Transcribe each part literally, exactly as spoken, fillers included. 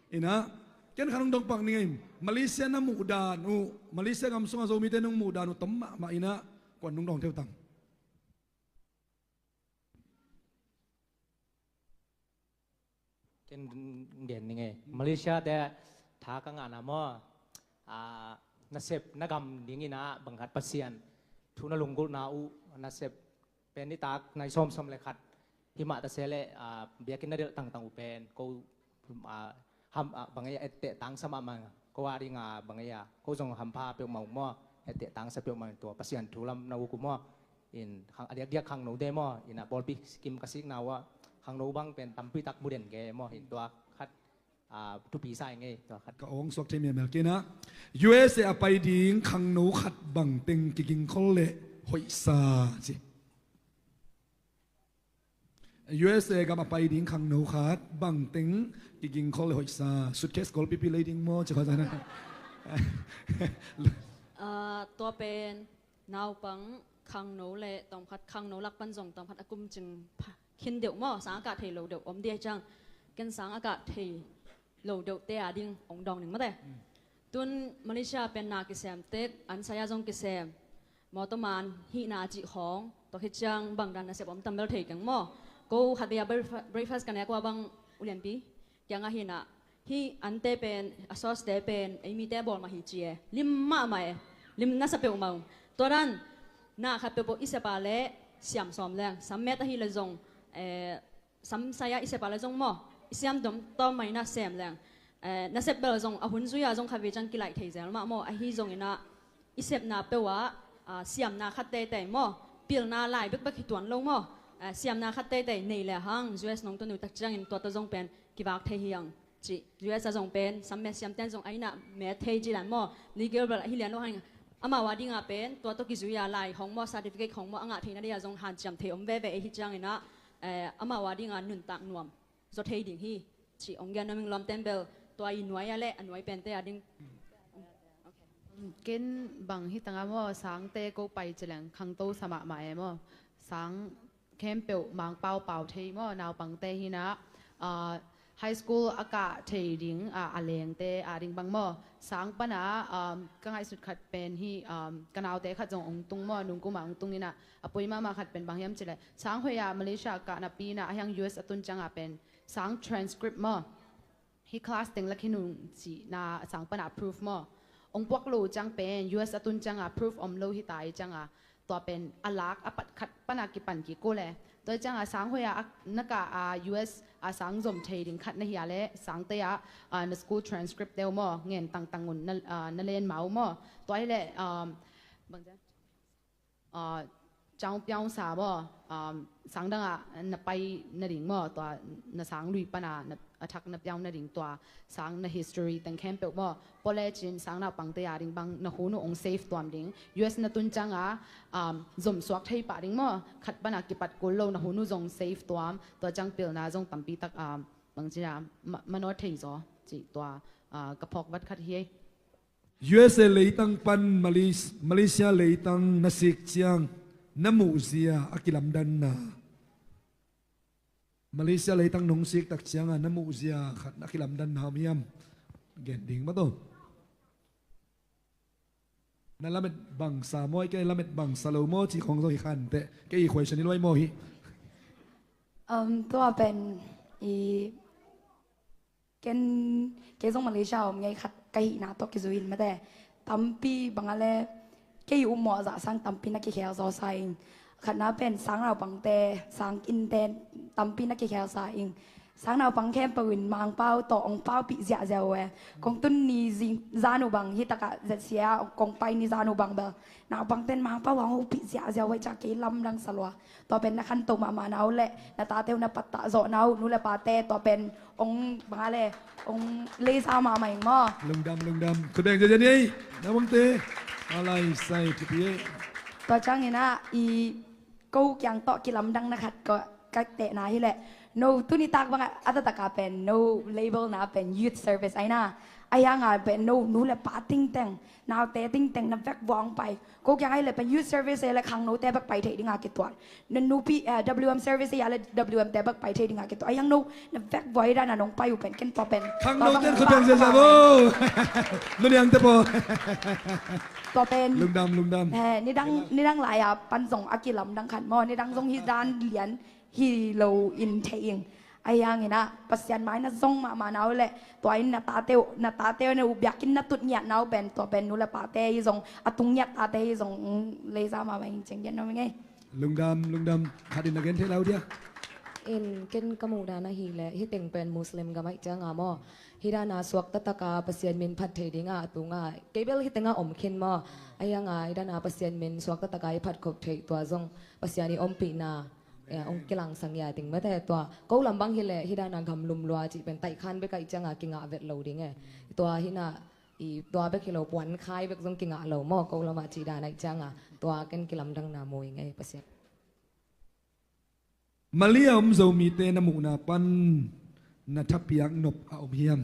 Inah, ken khat hong dong pak ning ei. Malaysia na muh dan uh, Malaysia gam sungah Zomite nong muh dan uh tom mahmah inah, kuan nong dong theu tang. Ken gen ning ei. Malaysia te tha ka ngahna maw, a, nasep na gam ding inah bang khat Pasian thu na lunggulhna uh, nasep pen nitak nai sawmsawm le khat himah ta se leh, a, biakinn na delh tangtang uh pen ko, a, ham, a, bang ei a etteh tangsa mahmah ko a ding a bang ei a ko zong hampha peuhmah uh maw, etteh tangsa peuhmah tua Pasian thu lam na uk uh maw. In khang a diakdiak khangno de maw, inah pawlpi kim ka sikna uh ah khangno bang pen tampi tak mu den ge maw, in tua khat, a, thupi sa ing ei, tua khat. Ka ong suak thei miamel kei inah. U S A a pai ding khangno khat bangteng kigingkhol le hoihsa ci. U S A gam a pai ding khangno khat bangteng kigingkhol le hoihsa. Suitcase golpipi lei ding maw ci khat sa na. A, tua pen naupang khangno le tawmkhat khangno lak pan zong tawmkhat a kum cing pha-, khin deuh maw, sang a kah thei lo deuh om dia ciang, ken sang a kah thei lo deuhte a ding ong dawng ning mate. Tun Malaysia pen na kisem tek, an saya zong kisem, mawtaw man hihna cih khawng, tua khit ciang bang dan nasep om tam bel thei keng maw. Ko khatvei a breakfa-, breakfast ka nek ua bang ulianpi kiangah hinah, hih ante pen, a sauce te pen ei mite bawl mah hi ci e. Lim mahmah e. Lim nasa peuhmah uh. Tua dan na khat peuhpeuh i sep a leh siam sawm leng, sammet ahi leh zong, eh, samsaya i sep a leh zong maw, i siam dom tawm mah inah sem leng, eh, nasep bel zong a hun zui a zong khatvei ciang kilaih thei zel mah maw. Ahi zong inah i sepna peuh ah, a, siamna khat teitei maw, pilna lai bekbek hi tuan lo maw, a, siamna khat teitei nei le hang U S nong tun uh tak ciangin tua tawh zong pen kivak thei hi ang ci. U S a zong pen sammet siamten zong a inah met thei ci dan maw, legal bel ahi lian lo hang. Amau a dingah pen tua tawh kizui a lai hong maw, certificate hong maw, a ngah theihna dei a zong hanciam thei om veve ei hi ciangin ah, eh, amau a dingah nuntak nuam zaw thei ding hi ci. Ong gen nuam ing, lawmten bel tua i nuai a le a nuai pente a ding. Ken bang hi tanga maw, sangte ko pai ci leng khangto sa mahmah e maw. Sang khempeuh Mangpau pau thei maw, naupangte hinah, ah, high school a kah thei ding, ah, a lengte a ding bang maw. Sang pana, um, ka ngaihsut khat pen hi, um, ka naute khat zong ong tung maw, nungkuma ong tung inah, a poi mahmah khat pen bang hiam ci leh, sang hoih a Malaysia kah napi inah a hiang U S a tun cianga pen sang transcript maw, hih class teng la khin ung cihna sang pana proof maw, ong puak lo ciang pen U S a tun cianga proof om lo hi ta i cianga, tua pen a lak a pat khat pana kipan kik uh le. Tua i cianga sang hoih a na kah a U S a sang zom thei ding khat na hi a le, sangte ah, ah, na school transcript te uh maw, ngen tangtang un na, ah, na len ma uh maw. Tua hi leh, um, bang ciang, ah, ciang piaung sa maw, um, sang dangah na pai nading maw, tua na sang lui pana na, a thak na piaung nading, tua sang na history teng khempeuh maw. Pole cin sang naupangte a ding bang na hun uh ong save tuam ding. U S na tun cianga, um, zom suak thei pah ding maw. Khat pana kipat kul lo na hun uh zong save tuam. Tua ciang pilna zong tampi tak, um, bang cina ma, manawt thei zaw cih tua, ah, ka phawk vat khat hi. U S A leitang pan Malis-, Malaysia leitang na sik ciang na muhzia a kilamdanna. Malaysia leitang nong sik tak cianga na muhzia khat a kilamdanna om hiam? Gen ding mah tawh. Na lamet bangsa maw, kei lamet bangsa lo maw, ci khong zo hi khan teh. Kei i question i luai maw hi. Um, tua pen i Ken, kei zong Malaysia om ngei khat ka hihna tawh kizui in mate. Tampi bang a le, kei upmawh zah sang tampi na kikhel zaw sa ing. Khatna pen sang naupangte, sang innte tampi na kikhel sa ing. Sang naupang khempeuh in Mangpau tawh ong paupih ziahziah uh e. Kong tun ni zing, zan uh bang, hi takah Z C A ah kong pai ni zan uh bang bel, naupangte in Mangpau hong upih ziahziah uh e, ciah kei lamdang sa lua. Tua pen na khanto mahmahna uh le na tate uh na pattah zawhna uh, nu le pate, tua pen ong bang a le ong leisa mahmah ing maw. Lungdam, lungdam. Khut beng ziahziah ni ei. Naupangte a laisai thupi ei. Tua ciangin ah i ko kiang tawh kilamdang na khat ka, ka tehna hi leh, No, tuni tak bang a, a taktak a pen no label na pen youth service ahi na. Ahi hang a pen no nu le pa tengteng, naute tengteng na vekvoi hong pai. Ko kiang ahi leh pen youth service ahi leh khangnote bek pai thei ding a kituat. Na nupi, eh, W M service ahi leh W M te bek pai thei ding a kituat. Ahi hang no na vekvoi dan a nong pai uh pen ken tua pen. Khangnote khut beng zia zia bo. Nu niangte po. Tua pen. Lungdam, lungdam. Eh, nidang, nidang lai a pan zong a kilamdang khat maw. Nidang zong hi dan lian hi lo in thei ing. Ahi hangin ah Pasian mai na zong mahmah na uh leh tua in na tate uh, na tate uh na uh biakinn na tut ngiat na uh pen tua pen nu le pate hi zong a tung ngiat tate hi zong, mm, leiza mahmah ing ci-in gen nuam ing ei. Lungdam, lungdam. Khat in na gen thei lai uh dia. In ken ka muhna na hi leh hi teng pen Muslim gam ahi ciang a maw. Hi dan a suak taktak a Pasian min phat thei ding a tung a kei bel hi teng a om khin maw. Ahi hang a hi dan a Pasian min suak taktak a i phat khop thei tua zong Pasian i ompihna. Ya, ong kilang sang ya ting mate tua. Ko lam bang hi leh hi dan a gam lum lua cih pen taih khan bek ahi ciang a kingah vet lo ding e. Tua hi na i tua bek hi lo puan khai bek zong kingah lo maw ko lam a cih dan ahi ciang a tua ken kilamdang na mu ing ei Pasian. Mali a om Zomite na muhna pan na thapiak nop a om hiam?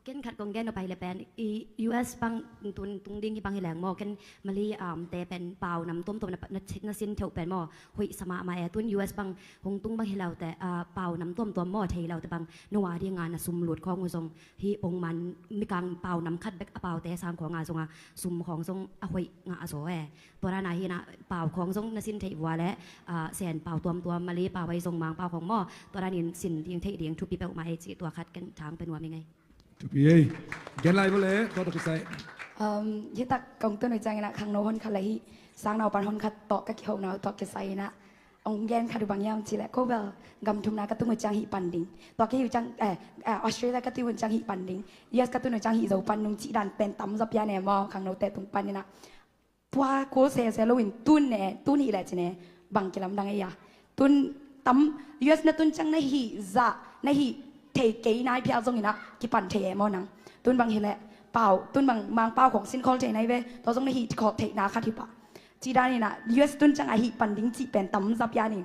Ken khat kong gen nop pai leh pen i U S bang tun tung ding hi bang hi leng maw ken Mali, um, te pen pau nam tuamtuam na, na, na sin theuh pen maw hoih sa mahmah e tun U S bang hong tung bang hi lo te, ah, pau nam tuamtuam maw thei lo te bang no a ding a na sum lut khawng uh zong hi pongman mikang pau nam khat bek a paute sang khawng a zong a sum khawng zong a hoih ngah a zaw e. Tua dan a hi na pau khawng zong na sin theih vua leh, ah, Sen pau tuamtuam Mali pau ahi zong Mang pau khawng maw tua dan in sin ding theih ding thupi peuhmah ei cih tua khat ken thang pen nuam ing ei. Thupi ei. Gen lai vo le tua tua kisai. Um, hi tak kong tun uh ciangin ah khangno hon khat le hi sangnau pan hon khat tawh ka kihona uh tawh kisai in ah ong gen khat uh bang hiam cih leh ko bel gam thumna ka tung uh ciang hih pan ding. Tua ka hih uh ciang, eh, eh, Australia ka tung uh ciang hih pan ding. U S ka tun uh ciang hih zo pan nung cih dan pen tam zaw pian e maw khangnote tung pan in ah. Tua kul sese lo in tun ne, tun hih leh ci ne, bang kilamdang ei a. Tun tam, U S na tun ciang na hih zah, na hih thei kei nai phial zongin ah kipan thei e maw nang. Tun bang hi leh pau, tun bang Mang pau khong sin khol thei nai ve, tua zong na hih khol theihna khat hi pah. Ci dan in ah U S tun ciang a hih pan ding cih pen tam zaw pian ing.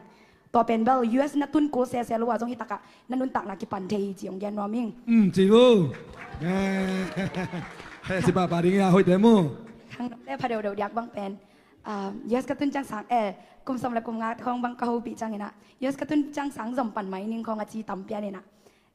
Tua pen bel U S na tun kul sese lo a zong hi tak a na nuntakna kipan thei hi ci ong gen nuam ing. Um, ci vo. Eh, heh, si pahpah ding hi a hoih te mu. Khangnote pha deuhdeuh diak bang pen, ah, U S ka tun ciang sang, eh, kum sawm le kum nga khawng bang ka hopih ciangin ah U S ka tun ciang sang zom pan mai ning khawng a ci tam pian in ah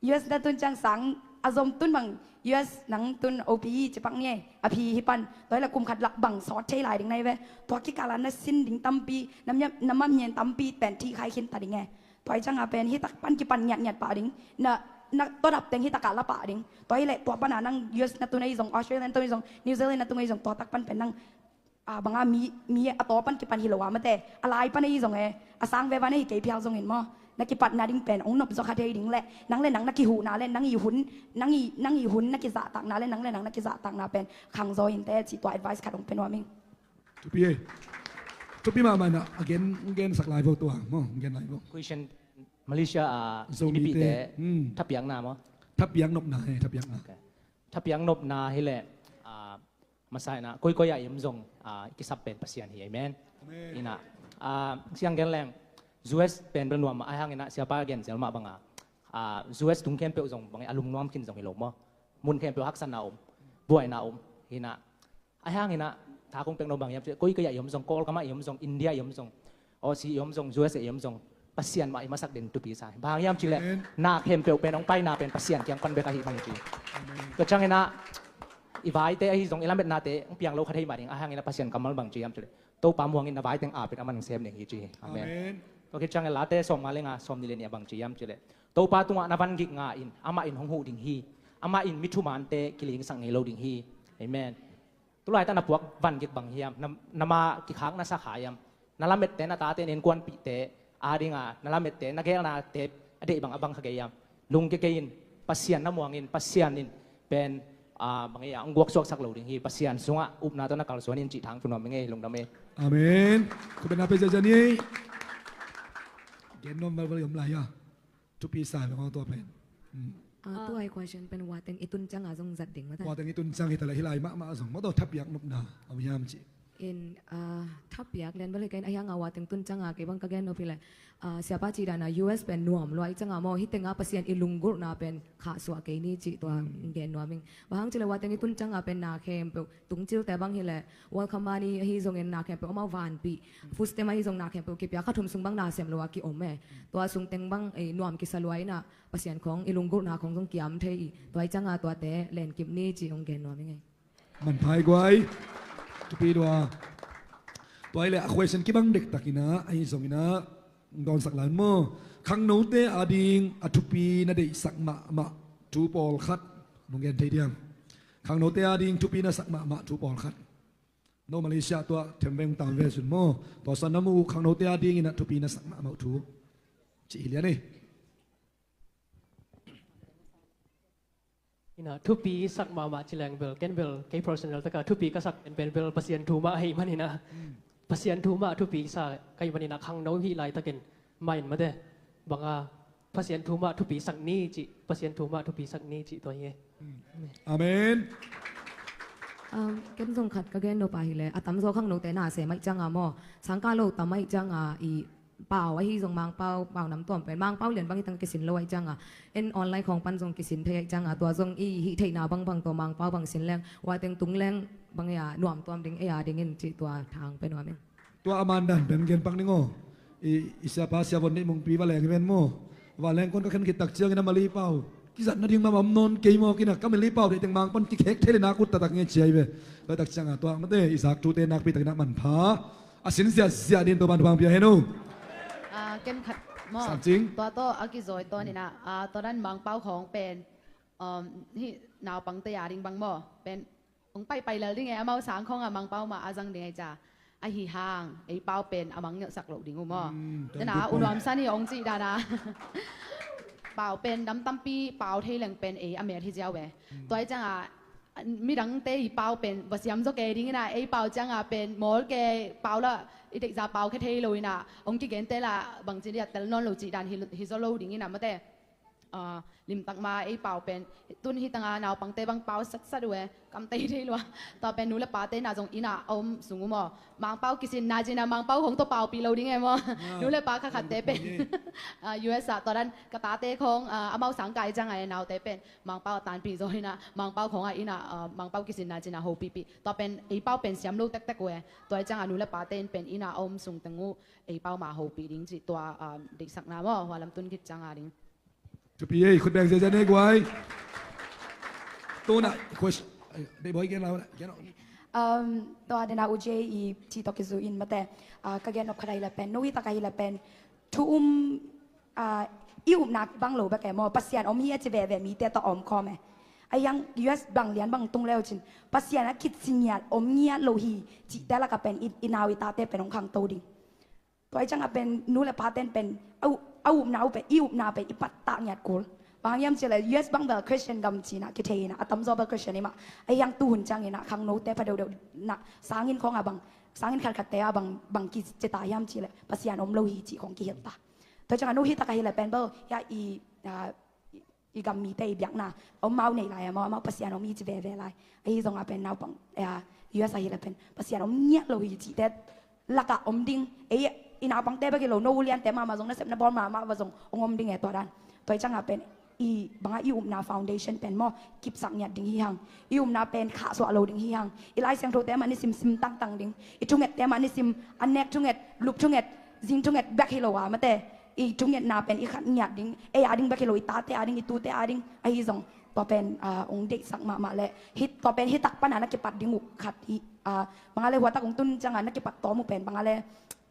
U S na tun ciang sang a zom tun bang U S nang tun O P E ci pak nge a phi hi pan tua hi la kum khat lak bang sawt thei lai ding nai ve. Tua kikal a na sin ding tampi na mia-, na mamian tampi pen thi khai khin ta ding e. Tua hi ciang a pen hi tak pan kipan ngiatngiat pah ding na, na tawdap teng hi tak a la pah ding. Tua hi leh tua pan a nang U S na tun ahi zong Australia na tun ahi zong New Zealand na tun ahi zong tua tak pan pen nang a banga mi, mi a taw pan kipan hi lo a mate a lai pan ahi zong e a sang veva na hi kei phial zongin maw na kipatna ding pen ong nop zaw kha thei ding leh nang le nang na kihuhna le nang i hun, nang i, nang i hun na kizahtakna le nang le nang na kizahtakna pen khang zaw in te ci tua advice khat ong pe nuam ing. Thupi e. Thupi mahmah in ah a gen, gen sak lai vo tua maw gen lai vo. Question Malaysia a Zomite. Mipite. Hmm. Thapiakna maw? Thapiak nopna he, thapiakna. Okay. Thapiak nopna hi leh, ah, masa in ah koikoi ah i om zong, ah, i kisap pen Pasian hi, amen. Amen. In ah, ah, siang gen leng U S pen bel nuam mah ahi hangin ah siapa gen zel mah bang a, ah, U S tung khempeuh zong bang a lungnuam khin zong hi lo maw. Mun khempeuh haksatna om, buaina om. In ah ahi hangin ah tha kong pek no bang hiam cih leh koikoi ah i om zong Kawlgam ah i om zong India i om zong Aussie i om zong U S A i om zong Pasian mah i masak den thupi sa hi. Bang hang hiam cih leh na khempeuh pen ong paina pen Pasian kiang pan bek ahi bang ci. Tua ciangin ah i vaite ahi zong i lametnate ong piang lo kha thei mah ding ahi hangin ah Pasian kammal bang ci hiam cih leh Topa muangin na vaiteng apin aman ong sem ding hi ci hi. Amen. Tua khit ciangin Late sawm nga le nga sawm nih le nih a bang ci hiam cih leh Topa tungah na van gik nga in amah in hong huh ding hi. Amah in mi thumante kilingsak ngei lo ding hi. Amen. Tulaitak na puak van gik bang hiam, na, na ma kikhak na sa kha hiam, na lamette na tate na innkuanpihte a dinga na lamette na gelnate a deih bang a bang kha kei hiam. Lungkia kei in, Pasian na muangin, Pasian in pen, ah, bang ei a ong guaksuaksak lo ding hi, Pasian sungah upna tawh na kalsuan in cih thang thu nuam ing ei, lungdam ei. Amen. Khut beng na pe ziazia ni. Gen nuam valval i om lai a. Thupi sa bek maw tua pen. Hmm. Ah, tua hi question pen wateng i tun ciang a zong zat ding mah ta. Wateng i tun ciang hi ta leh hi lai mahmah zong maw tua thapiak nopna a om hiam cih. In, ah, thapiak lian bel hi kei in, a hiang a ua teng tun ciang a kei bang ka gen nop hi leh, ah, siapa cih dan a U S pen nuam lua ahih ciang a maw, hi teng a Pasian i lunggulhna pen khahsuah kei ni cih tua gen nuam ing. Bang hang cih leh ua teng i tun ciang a pen na khempeuh tungcilte bang hi leh welcome money ahi zongin na khempeuh amau vanpih, food stamp ahi zong na khempeuh kipia, kha thum sung bang na sem lo a ki-om e. Tua sung teng bang, eh, nuam kisa lua in a Pasian khong i lunggulhna khong zong kiam thei i. Tua ahih ciang a tuate lenkip ni cih hong gen nuam ing e. Manpha hi guai. Thupi lua. Tua hi leh a question kibang dektak in a, ahi zongin a, dawnsak lai un maw. Khangnote ading a thupi na deihsak mahmah thu pawlkhat nong gen thei diam? Khangnote ading thupi na sak mahmah thu pawlkhat. No Malaysia tua themveng tam ve sun maw. Tua san na mu uh khangnote adingin a thupi na sak mahmah thu. Ci hi lian e. Ina, thupi sak mahmah ci leng bel, ken bel, kei personal taka thupi ka sak pen bel, bel Pasian thu mah ahih manin a. Pasian thu mah thupi sa ka hih manin a khangno hih laitakin main mate. Banga Pasian thu mah thupi sak ni cih, Pasian thu mah thupi sak ni cih tua hi e. Amen. Um, ken zong khat ka gen nop a hi leh, a tamzaw khangnote na sem ahih ciang a maw, sangkah lo tam ahih ciang a i pau ahi zong Mangpau, pau nam tuam pen Mangpau lian bang hi teng kisin lo ahih ciang a, en online khong pan zong kisin thei ahih ciang a, tua zong i hih theihna bangbang tawh Mangpau bang sin leng, ua teng tung leng bang ei a nuam tuam ding ei a dingin cih tua thang pen nuam in. Tua a man dan pen gen pak ning aw. I, i siapa sia von neih mungpi va leng hi ven maw. Va leng kon ka khen khit tak ciangin a Mali pau kizat nading mama om nawn kei maw, kina ka Mali pau deih teng Mangpau kikhek thei le nak ut taktak nge ci hi ve. Tua tak ciang a tua mate i zak thute nakpi takin a manpha a sin ziahziah din Topan thupha pia hen o. Ah, ken khat maw. Samcing. Tua tawh a kizawi tawn in a, ah, tua dan Mangpau khawng pen, um, hih naupangte a ding bang maw. Pen hong paipai lel ding e, amau sang khawng a Mangpau mah a zang ding e ca. Ahi hang, ei pau pen a mangngilhsak loh ding uh maw. Hmm, tua hi a, U Nuam San hi hong cih dan a. Pau pen dam tampi pau thei leng pen ei a met hi ziau e. Hmm. Tua ahih ciang a, midangte i pau pen va siam zaw kei ding in a, ei pau ciang a pen mawl kei pau la, i deihza pau khe thei lo in a, hong kigente la bangci dia tel nawn lo cih dan hi, hi zaw lo ding in a mate. Ah, limtak ma ei pau pen, tun hi tang a naupangte bang pau satsat uh e, kam tei thei lua. Tua pen nu le pate na zong inn a om sung uh maw. Mangpau kisin na cin a Mangpau khong tawh paupih lo ding e maw. Ah, nu le pa kha khatte pen. Ah, U S a tua dan ka tate khong, ah, amau sang kai ciang a e naute pen Mangpau a tanpih zaw in a, Mangpau khong a inn a, ah, Mangpau kisin na cin a hopihpih. Tua pen ei pau pen siam lo tektek uh e. Tua ahih ciang a nu le pate in pen inn a om sung teng uh ei pau mah hopih ding cih tua, ah, deihsakna maw, hua lam tun khit ciang a ding. Thupi ei, khut beng ziazia nei guai. Tuna, question, eh, dei boi gen lau, gen lau. Um, tua dena U J i ci tok i zu in mate, ah, ka gen nop khat ahi le pen, no hi tak ahi le pen, thu um, ah, i upna bang lo bek e maw, Pasian om hi a ci veve mite tawh om khawm e. A yang U S bang lian bang tung leu cin, Pasian a khit si ngiat, om ngiat lo hi, cihte laka pen, i, i nau i tate pen hong khangto ding. Tua ahih ciang a pen nu le paten pen a u-, a upna uh pen, i upna pen i pattah ngiat kul. Bang hang hiam cih leh U S bang bel Christian gam ci-in a kithei in a, a tamzaw bel Christian hi mah. Ahi hang tuhun ciangin a khangnote pha deuhdeuh na, sanginn khawng a bang, sanginn khatkhatte a bang, bang kici ta hiam cih leh Pasian om lo hi cih khawng kihilh ta. Tua ahih ciang a nu hi tak ahi leh pen bel hia i, ah, i i gam mite i biakna, a om mau nei lai a maw, amau Pasian om hi ci veve lai. Ahi zong a pen naupang, eh, U S ahi le pen Pasian om ngiat lo hi cihte laka om ding. Ei, i naupangte bek hi lo, no uliante mahmah zong, nasepna bawl mahmah va zong hong om ding e tua dan. Tua ahih ciang a pen i banga i upna foundation pen maw, kipsak ngiat ding hi hang. I upna pen khahsuah lo ding hi hang. I Lai Siangthote mah nisim sim tangtang ding. I thungette mah nisim, an nek thunget, lup thunget, zing thunget bek hi lo a mate. I thungetna pen i khat ngiat ding, ei a ding bek hi lo, i tate a ding, i tute a ding, ahi zong tua pen, ah, hong deihsak mahmah leh, hi, tua pen hi tak pana na kipat ding uh khat hi, ah, bang a leh hua tak hong tun ciang a na kipat tawm uh pen, bang a leh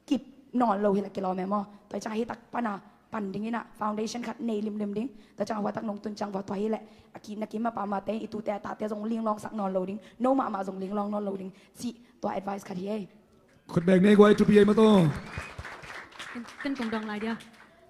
kip nawn lo hi leh kilawm e maw. Tua ahih ciang a hi tak pana pan ding in a foundation khat nei limlim ding. Tua ahih ciang a hua tak nong tun ciang vua tua hi leh, a ki, na kim a pamate, i tute a tate zong linglawngsak nawn lo ding, no mahmah zong linglawng nawn lo ding cih tua advice khat hi ei. Khut beng nei guai, thupi ei mataw. Ken, ken kong dong lai dia.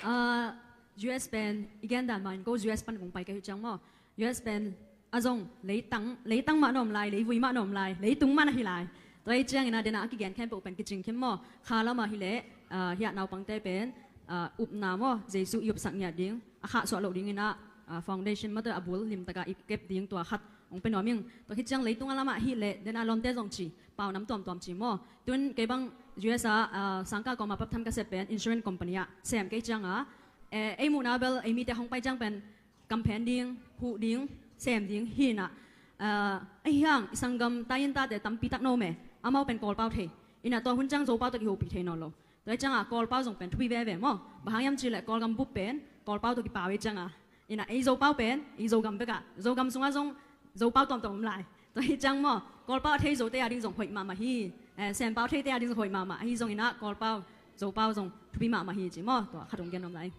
Ah, U S pen, i gen dan mah in ko U S pan kong pai ka hih ciang maw. U S pen a zong leitang, leitang mah na om lai, leivui mah na om lai, leitung mah na hi lai. Tua ahih ciangin a dena a kigen khempeuh pen kicing khin maw. Kha lam ah hi leh, ah, hia naupangte pen, ah, upna maw, Jesu i upsak ngiat ding, a khahsuah loh dingin a, ah, foundation mataw a bul limtaka i kep ding tua khat hong pia nuam ing. Tua khit ciang leitung a lam ah hi leh, dena lawmte zong ci pau nam tuamtuam ci maw. Tun kei bang U S a, ah, sangkah kawma part time ka sep pen insurance company ah sem kei cianga, eh, ei muhna bel ei mite hong pai ciang pen kamphen ding, huh ding, sem ding hi inah, ah, ahi hang i sanggam tai-in tate tampi tak no me, amau pen Kawlpau thei inah tua hun ciang Zopau tawh kihopih thei nawn lo. Tua hi cianga Kawlpau zong pen thupi veve maw. Bang hang hiam cihleh Kawlgam bup pen Kawlpau tawh kipau hi cianga, inah ei Zopau pen ei Zogam bekah, Zogam sungah zong Zopau tuamtuam om lai. Tua hi ciang maw, Kawlpau a thei Zote a ding zong hoih mahmah hi. Eh, Sempau theite a ding zong hoih mahmah. Ahi zong inah Kawlpau, Zopau zong thupi mahmah hi ci maw. Tua khat hong gen nuam lai.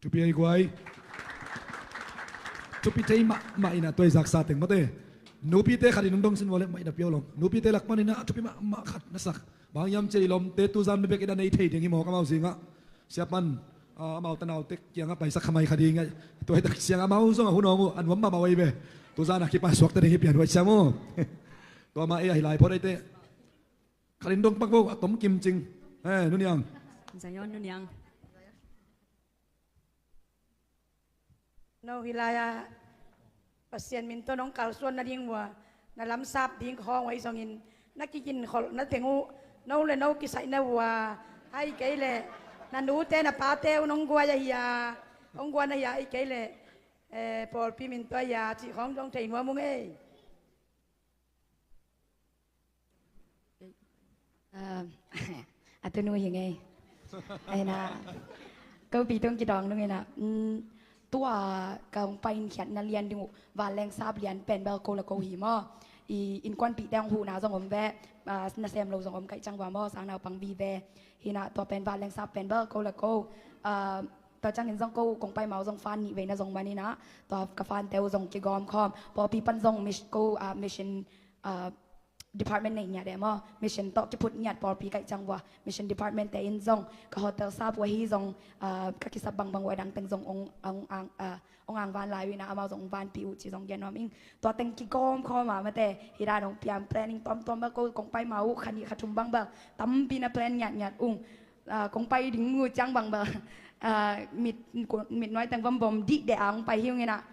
Thupi ei guai. Thupi thei mahmah inah tua i zaksa teng mawte. Nupite khat in hong dong sin vua leh mah inah piau long. Nupite lak pan inah thupi mahmah khat na sak. Bang hiam cihleh i lawmte tuzan mi bek inah nei thei ding hi maw ka mau zingah. Siapan, ah, amau tanaute kiangah paisak khamai kha ding a, tua hi tak ciang amau zong a hun awng uh a nuam mahmah uh ei ve. Tuzan a kipasuakte ding hi pian uh a ciang uh. Tua mah ei ahi lai phot eite. Khat in dong pak vo, a tom kim cing. Eh, Nu Niang. Zion Nu Niang. No hi lai-a Pasian min tawh nong kalsuan nading uh a, na lamsap ding khawng uh ahi zongin, na kiginkholhna teng uh no le no kisai na uh a, ahih kei leh na nute na pate uh nong guai ahi a, hong guan ahi a, ahih kei leh, eh, pawlpi min tawh ahi a cih khawng zong thei nuam ung ei. Ah, a tunu hi ngei. Aina, ko pi tung kidawng nung ina, mm, tua ka hong pai in khiatna lian ding uh, vanleng sap lian pen bel ko le ko hi maw. I innkuanpihte hong huhna zong om ve, ah, nasem lo zong om kaih ciang vua maw, sang naupang vive. Hina tua pen vanleng sap pen bel ko le ko. Ah, tua ciangin zong ko kong pai mau zong fan nih veina zong man ina, tua ka fante uh zong kigawm khawm. Pawlpi pan zong mis-, ko, ah, mission, ah, department nei ngiat e maw, mission tawh kiphut ngiat pawlpi kaih ciang vua, mission department te in zong ka hotel sap uh ahi zong, ah, ka kisap bangbang uh a dang teng zong ong, ong, ang, ah, ong angvan lai uh ina, amau zong ong vanpih uh ci zong gen nuam ing. Tua teng kigawm khawm a mate, hi dan ong piang planning tuamtuam bel ko kong pai mau uh kha nih kha thum bang bel tampi na plan ngiatngiat ung. Ah, kong pai ding uh ciang bang bel, ah, mit, mit nuai teng vom vom dih deh a ong pai hi ung ina.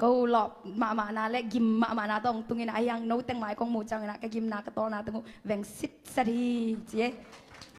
Ko lawp mahmahna le gim mahmahna tawh hong tung ina, ahi hang no teng mai kong muh ciang ina, ka gimna ka tawlna teng uh veng sitset hi ci e.